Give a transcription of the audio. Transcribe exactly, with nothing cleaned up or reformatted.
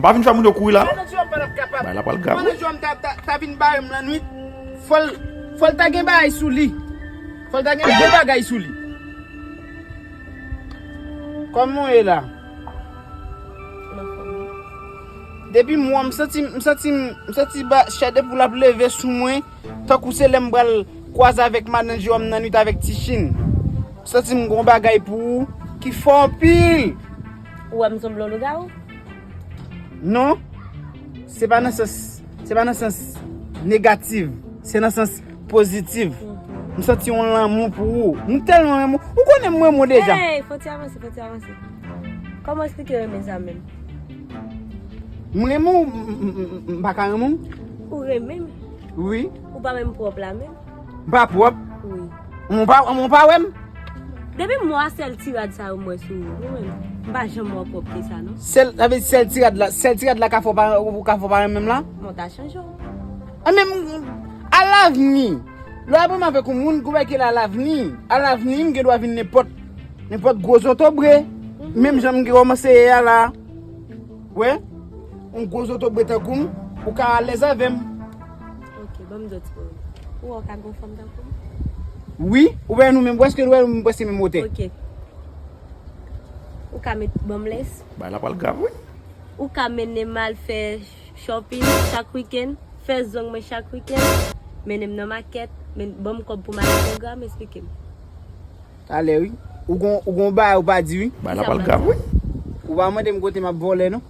M pa vin fè moun yo kouri la non. Manager an pa t ap kapab. Bagay la pral grav wi. Manager an ta, ta, ta vin bare m lannwit. Fò l, fò l ta gen bagay sou li. Fò l ta gen de bagay sou li. Kòman w ye la? Depi m wè w, m santi, m santi, m santi ba, chè de poul ap leve sou mwen. Tankou se lè m pral kwaze avèk manager m nan nwit avèk Ti Chin. M santi m gon bagay pou ou ki fò anpil. Ou wè m sanble yon lougawou? Non. Se pa nan sans, se pa nan sans negatif. Se nan sans pozitif. M santi yon lanmou pou ou. M tèlman renmen ou. Ou konnen m renmen w deja. Hey, fò ti avanse, fò ti avanse. Kòman eksplike renmen sa menm? M renmen w, m, m, m, m, m pa ka renmen w? Ou renmen m? Wi. Ou pa menm pwòp la menm? M pa pwòp? Wi. Ou pa, ou pa wè m? Depi m wè sèl ti rad sa yo m wè sou ou, ou menm. M pa janm wè w pwòp ke sa non. Sèl, sa vle di sèl ti rad la, sèl ti rad la ka fè w pa, ou ka fè w pa renmen m la? Bon, ta chanje w. A menm, alavni. Lè w ap renmen avèk yon moun, gon bagay ki rele alavni. Alavni, m gen dwa vin nenpòt, nenpòt gwo zotobre. Menm jan m gen kòmanse ye a la. Wè, yon gwo zotobre tankou m, ou ka alèz avè m. Ok, ban m di w ti pawòl. Ou wè w ka gon fanm tankou m? Wi, ou wè nou menm, ou èske nou wè nou menm prèske menm wotè? Ok. Ou ka met ban m lès? Bagay la pral grav wi. Ou ka mennen m al fè shopping chak wikenn, fè zong mwen chak wikenn, mennen m nan makèt, men, ban m kòb pou m al nan pwogram, eksplike m. Talè wi. Ou gon, ou gon bagay ou pa di wi. Bagay la pral grav wi. Ou pa mande m kote m ap vòlè non.